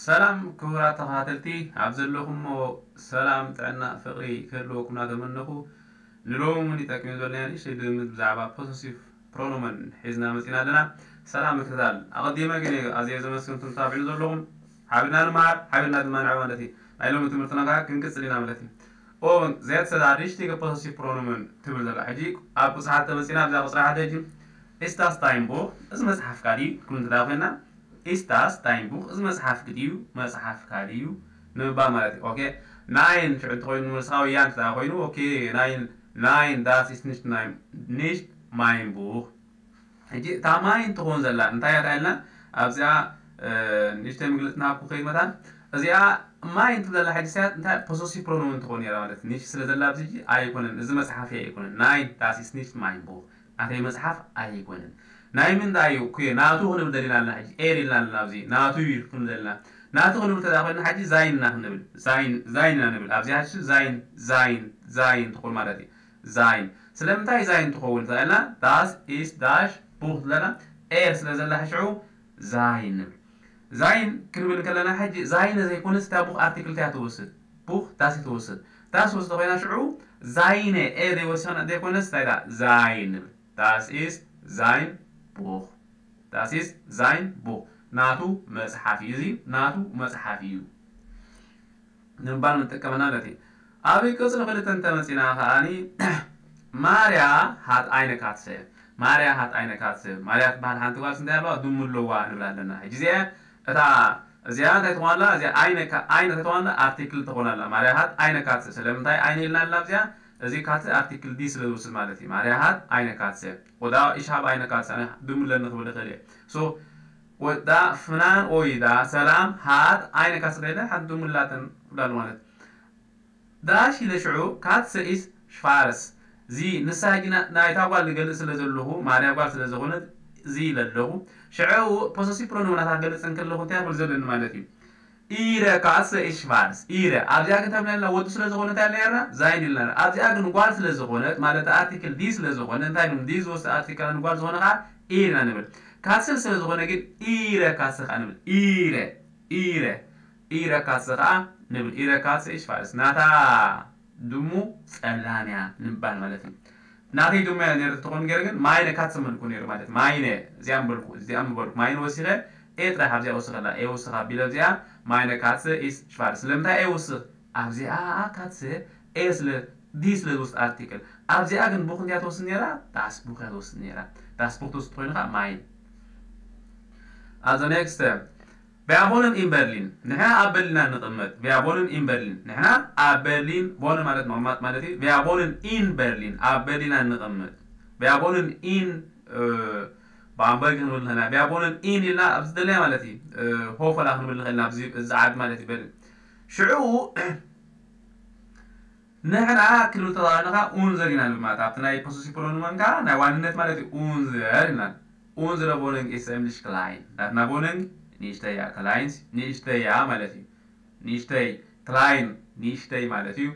ሰላም ክቡራት ተኸታተልቲ፣ ኣብ ዘለኹሞ ሰላም፣ ጥዕና፣ ፍቕሪ ክህልወኩም እናተመነኹ፣ ንሎሚ እውን ይጠቅም ዘሎና ንእሽተይ ልምምድ ብዛዕባ ፖሰሲቭ ፕሮኖመን ሒዝና መጺና ኣለና። ሰላም ምክትታል። ኣቐዲመ ግን ኣዝየ ዘመስግን እቶም ትታብዕሉ ዘለኹም። ሓቢርና ንመሃር፣ ሓቢርና ድማ ንዕበ ማለት እዩ። ናይ ሎሚ ትምህርትና ከዓ ክንቅጽል ኢና ማለት እዩ። ኦ፣ እዚኣ ትሰዳ ሪሽቲገ ፖሰሲቭ ፕሮኖመን ትብል ዘላ። ሕጂ ኣብ ቁጽሪ ሓደ ተመጺና፣ ኣብዛ ቁጽሪ ሓደ ሕጂ፣ Ist das dein Buch? እዚ መጽሓፍካ ድዩ? ክንብል እንተ ኮይና፣ Ist das dein Buch? እዚ መጽሓፍክ ድዩ? መጽሓፍካ ድዩ? ንምባል ማለት እዩ። ኦኬ። Nein ሽዑ እንተኾይኑ መልስኻ ወይ ja እንተ ደኣ ኮይኑ፣ ኦኬ፣ nein, nein, das ist nicht mein, nicht mein Buch። ሕጂ እታ mein ትኾን ዘላ እንታይ እያ ኢልና ኣብዚኣ፣ እ፣ ንእሽተይ መግለጺ እናሃብኩ ከይድ መታን፣ እዚኣ mein ትብል ዘላ ሕጂ እዚኣ እንታይ possessive pronoun ትኾን ነይራ ማለት እዩ። Nicht ስለ ዘላ ኣብዚ ሕጂ ኣይኮነን፣ እዚ መጽሓፈይ ኣይኮነን። Nein, das ist nicht mein Buch። ናተይ መጽሓፍ ኣይኮነን። ናይ ምንታይ እዩ? ኩየ ናቱ ክንብል ደሊና ኣለና። ሕጂ er ኢልና ኣለና። ኣብዚ ናቱ እዩ ክንብል ደሊና። ናቱ ክንብል ተዳ ኮይና ሕጂ sein ኢና ክንብል። Sein፣ sein ኢና ንብል። ኣብዚ ሕጂ sein፣ sein፣ sein ትኾን ማለት እዩ። Sein። ስለምንታይ sein ትኸውን ተባሂልና? Das ist das Buch ዘለና er ስለ ዘላ ሽዑ sein ንብል። Sein ክንብል ከለና ሕጂ sein ዘይኮነስ እታ Buch ኣርቲክል እያ ትወስድ። Buch das እያ ትወስድ። Das ወስደ ኮይና ሽዑ seine er ዘይወሰና ዘይኮነስ እንታይ ዳ sein ንብል። Das ist sein Buch። Das ist sein Buch። ናቱ መጽሓፍ እዩ። እዚ ናቱ መጽሓፍ እዩ ንምባል ንጥቀመና ማለት እዩ። ኣብ ቅጽሪ ክልተ እንተመጺና ከኣኒ ማርያ hat eine Katze። ማርያ hat eine Katze። ማርያ ትበሃል ሓንቲ ጓል እንታይ ኣለዋ? ድሙ ኣለዋ ንብል ኣለና። ሕጂ እዚኣ እታ እዚኣ እንታይ ትኾን ኣላ? እዚኣ eine Ka-፣ eine እንታይ ትኾን ኣላ? ኣርቲክል ትኾን ኣላ። ማርያ hat eine Katze። ስለምንታይ eine ኢልና ኣለና ኣብዚኣ? እዚ Katze ኣርቲክል die ስለ ዝወስድ ማለት እዩ። ማርያ hat eine Katze። Oder ich habe eine Katze። ኣነ ድሙ ኣለኒ ክብል ይኽእል እየ። So፣ ወዳ ፍናን ኦይዳ ሰላም hat eine Katze ኢለ ሓንቲ ድሙ ኣላተን ይብላ ኣሎ ማለት። Das ኢለ ሽዑ Katze ist schwarz። እዚ ንሳ ሕጂ ና-፣ ናይታ ጓል ዝገልጽ ስለ ዘለኹ፣ ማርያ ጓል ስለ ዝኾነት፣ እዚ ኢለ ኣለኹ። ሽዑ possessive pronoun ናታ ክገልጽ እንከለኹ እንታይ ክብል ዘለኒ ማለት እዩ? Ihre Katze ist schwarz። Ihre። ኣብዚኣ ግን እንታይ ኢልና? ወዲ ስለ ዝኾነ እንታይ ኢልና? Sein ኢልና። ኣብዚኣ ግን ጓል ስለ ዝኾነት፣ ማለት ኣርቲክል die ስለ ዝኾነ፣ እንታይ ንብል? Die ዝወስድ ኣርቲክል ንጓል ዝኾነ ከዓ er ኢና ንብል። Katze ስለ ዝኾነ ግን ihre Katze ከዓ ንብል። Ihre፣ ihre፣ ihre Katze ከዓ ንብል። Ihre Katze ist schwarz። ናታ ድሙ ጸላም እያ ንምባል ማለት እዩ። ናተይ ድሙ እያ ነይረ ተትኾን ገይረ ግን meine Katze ምበልኩ ነይረ ማለት። Meine፣ እዚኣ ምበልኩ፣ እዚኣ ምበልኩ። Meine ወሲኸ፣ er ጥራሕ ኣብዚኣ ወስኸላ፣ er ወስኽ ኣቢለ ኣብዚኣ meine Katze ist schwarz። ስለምንታይ er ወስኽ? ኣብዚኣ Katze er ስለ፣ die ስለ ዝወስድ ኣርቲክል። ኣብዚኣ ግን Buch እንታይ እያ ትወስድ ነይራ? Das Buch እያ ትወስድ ነይራ። Das Buch ትወስድ ኮይኑ ከዓ mein። Also next፣ Wir wohnen in Berlin። ንሕና ኣብ በርሊን ንቕመጥ። Wir wohnen in Berlin። ንሕና ኣብ በርሊን፣ wohnen ማለት ምቕማጥ ማለት እዩ። Wir wohnen in Berlin። ኣብ በርሊን ንቕመጥ። Wir wohnen in፣ እ፣ Bamberg ክንብል ንኽእል ኢና። Wir wohnen in ኢልና ኣብዚ ደለና ማለት እዩ። እ፣ Hof ክንብል ንኽእል ኢና። ኣብዚ፣ እዚ ዓዲ ማለት እዩ በርሊን። ሽዑ ንሕና ክንብል ተባሂልና ከዓ unser ኢና ንብል ማለት ኣብቲ ናይ possessive pronoun ከዓ ናይ ዋንነት ማለት እዩ። Unser ኢና። Unsere Wohnung ist ziemlich klein። ናትና Wohnung ንእሽተይ እያ፣ klein ንእሽተይ እያ ማለት እዩ። ንእሽተይ፣ klein ንእሽተይ ማለት እዩ።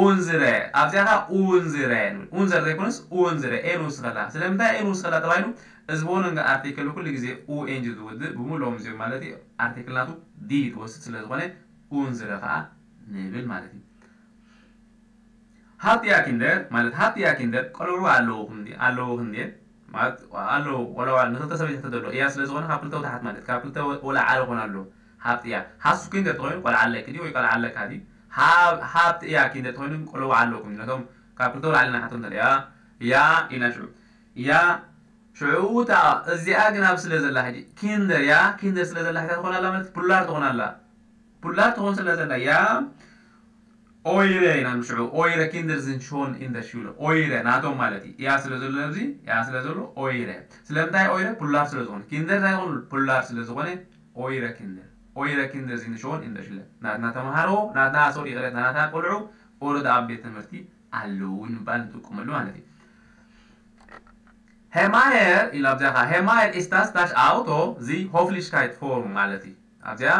Unsere ኣብዚኣ ከዓ unsere ንብል። Unser ዘይኮነስ unsere፣ er ንውስኸላ። ስለምንታይ er ንውስኸላ ተባሂሉ? እዚ Wohnung ኣርቲክል ኩሉ ግዜ u n g ዝውድእ ብምሉኦም እዚኦም ማለት እዩ። ኣርቲክል ናቱ die ትወስድ ስለ ዝኾነ unsere ከዓ ንብል ማለት እዩ። Habt ihr Kinder ማለት habt ihr Kinder ቆልዑ ኣለውኹም ድየ? ኣለውኹም ድየ? ማለት ኣለዉ ቆልዑ ንክልተ ሰበይቲ ተደሎ እያ ስለ ዝኾነ ካብ ክልተ ወታሓት ማለት ካብ ክልተ ወላዓለ ኮን ኣሎ። Habt ihr hast du Kinder ተኾይኑ ቆልዓ ኣለኪ ድዩ ወይ ቆልዓ ኣለካ ድዩ? Hab-፣ habt ihr Kinder ተኾይኑ ቆልዑ ኣለውኩም ነቶም ካብ ክልተ ወላዓለ ናሓቶም ተለያ እያ ኢና ሽዑ እያ ሽዑ እታ እዚኣ ግን ኣብ ስለ ዘላ ሕጂ Kinder እያ Kinder ስለ ዘላ ሕጂ ትኾን ኣላ ማለት Plural ትኾን ኣላ። Plural ትኾን ስለ ዘላ እያ Eure ኢና ንብል ሽዑ። Eure Kinder sind schon in der Schule። Eure ናቶም ማለት እዩ። እያ ስለ ዘሎ ኣብዚ እያ ስለ ዘሎ eure። ስለምንታይ eure? Plural ስለ ዝኾነ። Kinder እንታይ ዝኾኑ? Plural ስለ ዝኾነ eure Kinder። Eure Kinder sind schon in der Schule። ናትና ተምሃሮ፣ ናትና፣ ሶሪ፣ ይቕሬታ፣ ናትና ቆልዑ already ኣብ ቤት ትምህርቲ ኣለዉ ንምባል ንጥቀመሉ ማለት እዩ። Herr Meier ኢሉ ኣብዚኣ ኸዓ፣ Herr Meier ist das dash Auto፣ እዚ Höflichkeit Form ማለት እዩ። ኣብዚኣ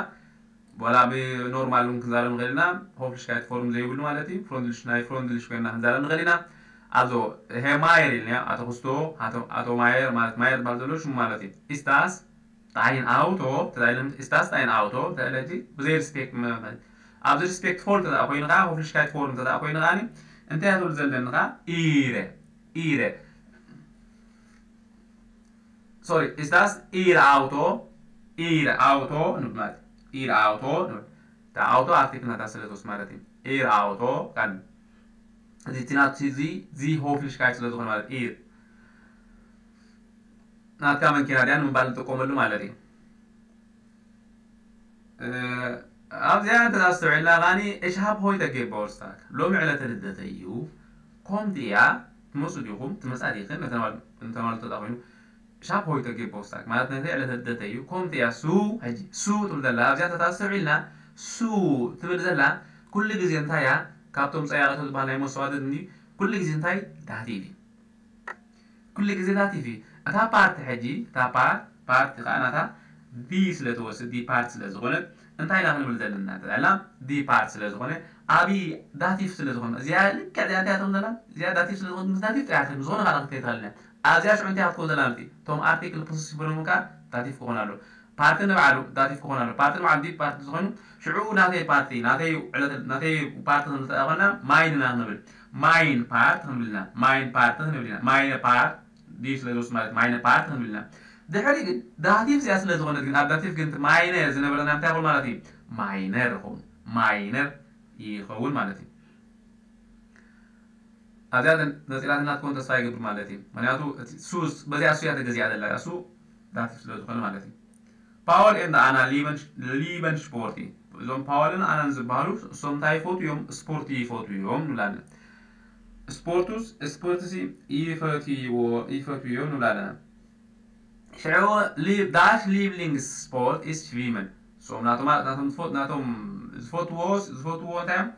ዋላ ብኖርማል እውን ክንዛረብ ንኽእል ኢና፣ Höflichkeit Form ዘይብሉ ማለት እዩ። ፍሮንድልሽ፣ ናይ ፍሮንድልሽ ኮይና ክንዛረብ ንኽእል ኢና። Also Herr Meier ኢልና፣ ኣቶ ክስቶ፣ ኣቶ፣ ኣቶ ማየር ማለት፣ ማየር ዝበሃል ዘሎ ሽሙ ማለት እዩ። Ist das Dein Auto, ist das dein Auto? ብዘይ ሪስፔክት፣ ኣብዚ ሪስፔክትፎል እንተ ኮይኑ ከዓ፣ ሆፍሊሽካይት ፎርም እንተ ኮይኑ ከዓ፣ እንታይ ትብል ዘለኒ ከዓ? ኢረ፣ ኢረ። ሶሪ፣ ist das Ihr Auto? ኢረ ኣውቶ ንብል ማለት፣ ኢረ ኣውቶ ንብል። እታ ኣውቶ ኣርቲክል ናታ ስለ ትወስድ ማለት እዩ። ኢረ ኣውቶ ካል እዚ እቲ ናቱ እዚ ዚ ሆፍሊሽካይት ስለ ዝኾነ ማለት ኢር ናትካ መንኪና ድያ ንምባል ንጥቀመሉ ማለት እዩ። ኣብዚኣ እንተ ኣስተውዒልና ኻኒ እሽሃብ ሆይተ ጌቦርስታክ ሎሚ ዕለተ ልደተይ እዩ። ኮምቲ እያ ትመፁ ዲኹም ትመፃ ዲኽን እንተማልቶ እዛ ኮይኑ ሻብ ሆይተ ጌቦርስታክ ማለት ነቲ ዕለተ ልደተይ እዩ። ኮምቲ እያ ሱ ሕጂ ሱ ትብል ዘላ ኣብዚኣ እንተ ኣስተውዒልና ሱ ትብል ዘላ ኩሉ ግዜ እንታይ እያ ካብቶም ፀያቐቶ ዝበሃል ናይ መስተዋድድ እንዲ ኩሉ ግዜ እንታይ ዳቲቭ እዩ። ኩሉ ግዜ ዳቲቭ እዩ። እታ ፓርቲ ሕጂ እታ ፓር ፓርቲ ከዓ ናታ ዲ ስለ ትወስድ ዲ ፓርት ስለ ዝኾነ እንታይ ኢና ክንብል ዘለና ተላ ዲ ፓርት ስለ ዝኾነ ኣብይ ዳቲቭ ስለ ዝኾነ እዚኣ ልክዕ እዚኣ እንታይ ትብል ዘላ እዚኣ ዳቲቭ ስለ ዝኾነ ምስ ዳቲቭ ጥራሕ ትብል ዝኾነ ካልእ ክትከይድ ትኽእል ኣብዚኣ ሽዑ እንታይ ክትከውን ዘላ ማለት እዩ። እቶም ኣርቲክል ፕሮሰስ ይበሎም ከዓ ዳቲቭ ክኾን ኣሎ። ፓርቲ ንባዕሉ ዳቲቭ ክኾን ኣሎ። ፓርቲ ንባዕሉ ዲፕ ፓርቲ ዝኾኑ ሽዑ ናተይ ፓርቲ ናተይ ዕለት ናተይ ፓርቲ ክንብል ተኾና ማይን ኢና ክንብል ማይን ፓርት ክንብል ኢና ማይን ፓርቲ ክንብል ኢና ማይነ ፓርት ዲ ስለ ዝወስድ ማለት ማይነ ፓርት ክንብል ኢና። ድሕሪ ግን ዳቲቭ እዚኣ ስለ ዝኾነት ግን ኣብ ዳቲቭ ግን ማይነ ዝነበረና እንታይ ይኸውን ማለት እዩ? ማይነር ይኸውን ማይነር ይኸውን ማለት እዩ። ኣብዚኣ ነፂላትና ትኮን ተስፋ ይገብር ማለት እዩ። ምክንያቱ ሱስ በዚኣ እሱ እያ ተገዚኣ ዘላ እሱ ዳቲቭ ስለ ዝኾነ ማለት እዩ። ፓወል ኤንድ ኣና ሊበን ሽፖርቲ እዞም ፓወልን ኣናን ዝበሃሉ እሶም እንታይ ይፈቱ እዮም? ስፖርት ይፈቱ እዮም ንብላለን። ስፖርቱስ ስፖርትሲ ይፈትዎ ይፈትዎ እዮም ንብላለን። ሽዑ ዳሽ ሊብሊንግስ ስፖርት ኢስ ሽቪመን እሶም ናቶም ናቶም ዝፈትዎ ዝፈትዎ እንታይ እዮም?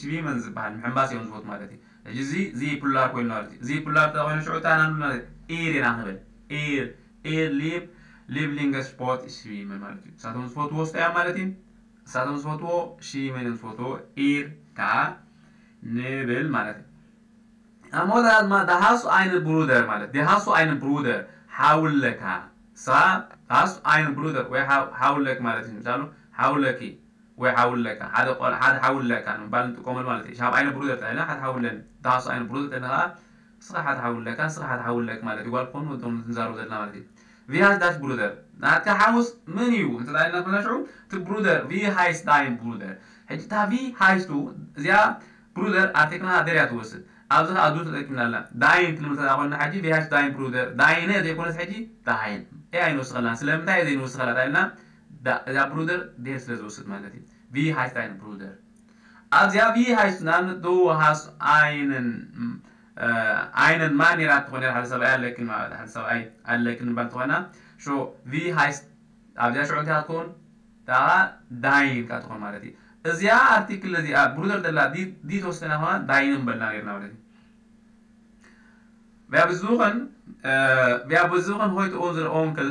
ሽቪመን ዝበሃል ምሕንባስ እዮም ዝፈቱ ማለት እዩ። ሕጂ እዚ እዚ ፑላር ኮይኑ ማለት እዩ። እዚ ፑላር ተኮይኑ ሽዑ እንታይ ኢና ንብል ማለት እዩ? ኢር ኢና ክንብል ኢር ኢር ሊብ ሊብሊንገስ ስፖርት ሽቪመን ማለት እዩ። ንሳቶም ዝፈትዎ ስታይ እዮም ማለት እዩ። ንሳቶም ዝፈትዎ ሽቪመን እዮም ዝፈትዎ ኢር ከዓ ንብል ማለት እዩ። ኣሞዳ ድማ ዳሃሱ ኣይነ ብሩደር ማለት ዳሃሱ ኣይነ ብሩደር ሓውለካ ሳ ዳሃሱ ኣይነ ብሩደር ወይ ሓውለክ ማለት እዩ። ምሳሉ ሓውለኪ ወይ ሓውለካ ሓደ ቆል ሓደ ሓውለካ ንምባል ንጥቀመሉ ማለት እዩ። ሻብ ኣይነ ብሩደር ተልና ሓደ ሓውለን ዳሃሱ ኣይነ ብሩደር ተልና ከዓ ስኻ ሓደ ሓውለካ ስኻ ሓደ ሓውለክ ማለት እዩ። ጓል ክኾኑ ወዶም ንዛረቡ ዘለና ማለት እዩ። ቪሃስ ዳሽ ብሩደር ናትካ ሓውስ ምን እዩ እንተዳልና ኮና ሽዑ እቲ ብሩደር ቪሃይስ ዳይን ብሩደር ሕጂ እታ ቪሃይስቱ እዚኣ ብሩደር ኣርቲክልና ደርያ ትወስድ ኣብዚ ከዓ ዱ ተጠቂምና ኣለና ዳይን ክንብል ተዳ ኮይና ሕጂ ቪሃይስ ዳይን ብሩደር ዳይነ ዘይኮነስ ሕጂ ዳይን ኤ ኣይንወስኸልና ስለምንታይ ዘይንወስኸላ ዳይልና እዛ ብሩደር ዴር ስለ ዝወስድ ማለት እዩ። ቪሃይስ ዳይን ብሩደር ኣብዚኣ ቪሃይስ ናን ዶ ሃስ ኣይንን ኣይንን ማን ኔራ ትኾን ሓደ ሰብኣይ ኣለክን ማለት ሓደ ሰብኣይ ኣለክን ባል ትኾና ሾ ቪሃይስ ኣብዚኣ ሽዑ እንታይ ትኮን ዳኣ ዳይን ካ ትኾን ማለት እዩ። እዚኣ ኣርቲክል እዚኣ ብሩደር ደላ ዲ ተወስደና ኾና ዳይንን በልና ኔርና ማለት እዩ። ቢያ ብዝኸን ቢያ ብዝኸን ሆይት ኡንዝር ኦንክል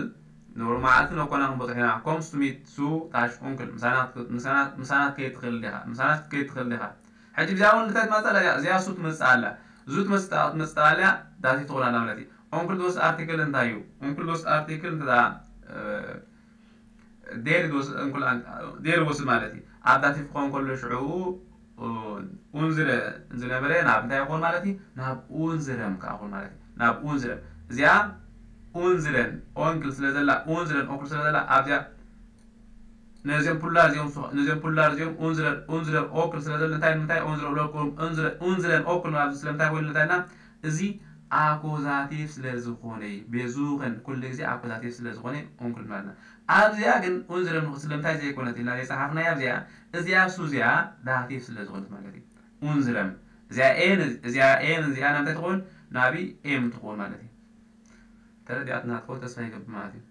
ኖርማዓልቲ ነኮና ክንበፅሕ ኢና ኮምስ ቱ ሚት ሱ ታሽ ኦንክል ምሳና ክትከይድ ትኽእል ዲኻ ምሳና ክትከይድ ትኽእል ዲኻ። ሕጂ ብዚኣ እውን እንታይ ትመፅእ ኣላ እዚኣ ሱ ትመፅእ ኣላ እዙ ትመፅእ ኣላ ዳቲ ትኾን ኣላ ማለት እዩ። ኦንክል ዝወስድ ኣርቲክል እንታይ እዩ? ኦንክል ዝወስድ ኣርቲክል እንተ ዴር ዝወስድ እንኩል ዴር ወስድ ማለት እዩ። ኣብ ዳቲቭ ክኸውን ከሎ ሽዑ ኡንዝረ ዝነበረ ናብ እንታይ ይኾን ማለት እዩ? ናብ ኡንዝረም ከዓ ኾን ማለት እዩ። ናብ ኡንዝረም እዚኣ ኡንዝረን ኦንክል ስለ ዘላ ኡንዝረን ኦንክል ስለ ዘላ ኣብዚኣ ነዚኦም ፑላር እዚኦም ነዚኦም ፑላር እዚኦም ኡንዝረን ኡንዝረን ኦክል ስለ ዘለ እንታይ ንምንታይ ኡንዝረን ኦክል ኡንዝረን ኡንዝረን ኦክል ማለት ስለምንታይ ኮይኑ እንታይ እዚ ኣኮዛቲቭ ስለ ዝኾነ እዩ። ቤዙኸን ኩሉ ግዜ ኣኮዛቲቭ ስለ ዝኾነ ኦንክል ማለት ኣብዚኣ ግን ኡንዝረን ስለምንታይ ዘይኮነት ኢልና ዘይፀሓፍናያ ኣብዚኣ እዚኣ ሱ እዚኣ ዳቲቭ ስለ ዝኾነት ማለት እዩ። ኡንዝረም እዚኣ ኤን እዚኣ ኤን እዚኣ ናምታይ ትኸውን ናብይ ኤም ትኸውን ማለት እዩ። ተረዲኣትና ትኸውን ተስፋ ይገብር ማለት እዩ።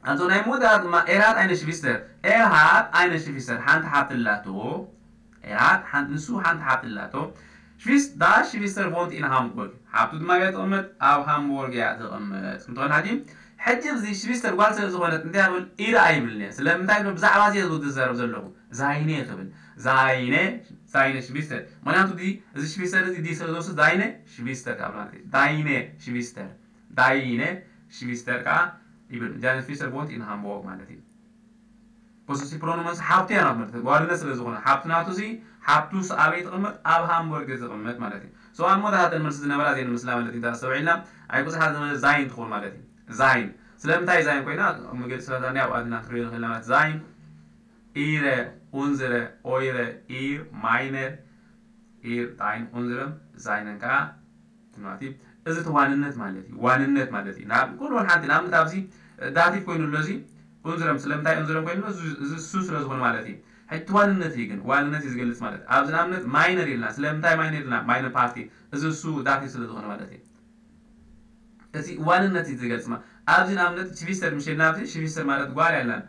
ኣንቶ ናይ ሞዳ ድማ ኤርሃት ኣይነ ሽቪስተር ኤርሃት ኣይነ ሽቪስተር ሓንቲ ሓብቲ ኣላቶ። ኤርሃት ሓንቲ ንሱ ሓንቲ ሓብቲ ኣላቶ። ሽቪስ ዳ ሽቪስተር ቮንት ኢን ሃምቦርግ ሓብቱ ድማ እያ ትቕመጥ ኣብ ሃምቦርግ እያ ትቕመጥ ክንትኾን ሓጂ። ሕጂ እዚ ሽቪስተር ጓል ስለ ዝኾነት እንታይ ክብል ኢረ ኣይብልን እየ ስለምንታይ ብዛዕባ እዚ ዝዛረብ ዘለኹ ዛይነ ክብል ዛይነ ዛይነ ሽቪስተር ምክንያቱ እዚ ሽቪስተር እዚ ዲ ስለ ዝወስድ ዛይነ ሽቪስተር ካብ ማለት እዩ። ዳይነ ሽቪስተር ዳይነ ሽቪስተር ከዓ ይብል። Janet Fischer wohnt in Hamburg ማለት እዩ። Possessive pronomen ሲ ሓብቱ እያ ናት ማለት እዩ። ዋንነት ስለ ዝኾነ ሓብቱ ናቱ ሲ ሓብቱ ሲ ኣበይ ትቕመጥ? ኣብ ሃምቦርግ ትቕመጥ ማለት እዩ። So ኣን ሞታ ሃተን መልሲ ዝነበራ እዚአን ምስላ ማለት እዩ። እንተ ኣስተውዒልና ኣይብዝሓ ዝነበረ ዛይን ትኾን ማለት እዩ። ዛይን ስለምንታይ ዛይን ኮይና መገዲ ስለታኒ ኣብ ኣድና ክንሪኦ ንኽእል ማለት ዛይን ኢረ ኡንዝረ ኦይረ ኢር ማይነር ኢር ዳይን ኡንዝረም ዛይነን ከዓ ትማቲ እዚ እቲ ዋንነት ማለት እዩ። ዋንነት ማለት እዩ። ናብ ኩሉ ሓንቲ ንኣብነት ኣብዚ ዳቲቭ ኮይኑ ኣሎ እዚ ኡንዝረም ስለምንታይ ኡንዝረም ኮይኑ ኣሎ? እዚ እሱ ስለ ዝኾነ ማለት እዩ። ሕጂ እቲ ዋንነት እዩ ግን ዋንነት እዩ ዝገልጽ ማለት ኣብዚ ንኣብነት ማይነር ኢልና ስለምንታይ ማይነር ኢልና ማይነር ፓርቲ እዚ እሱ ዳቲቭ ስለ ዝኾነ ማለት እዩ። እቲ ዋንነት እዩ ዝገልጽ ማለት ኣብዚ ንኣብነት ሽቪስተር ምሽ ኢልና ኣብዚ ሽቪስተር ማለት ጓል ያልናን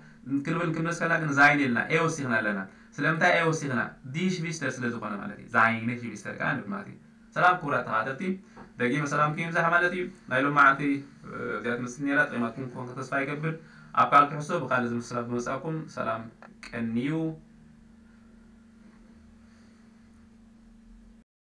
ክንብል ክንመስ ከልና ግን ዛይን ኢልና ኤ ወሲኽና ኣለና። ስለምንታይ ኤ ወሲኽና? ዲ ሽቪስተር ስለ ዝኾነ ማለት እዩ። ዛይነ ሽቪስተር ከዓ ንብል ማለት እዩ። ሰላም ክቡራት ተኸታተልቲ፣ ደጊመ ሰላምኩም ይብዛሕ ማለት እዩ። ናይ ሎም መዓልቲ እዚኣ ትመስል ነራ ጠቂማትኩም ክኾንኩ ተስፋ ይገብር። ኣብ ካልእ ትሕዝቶ ብካልእ ዝምስላ ብመጻእኩም ሰላም ቀንዩ።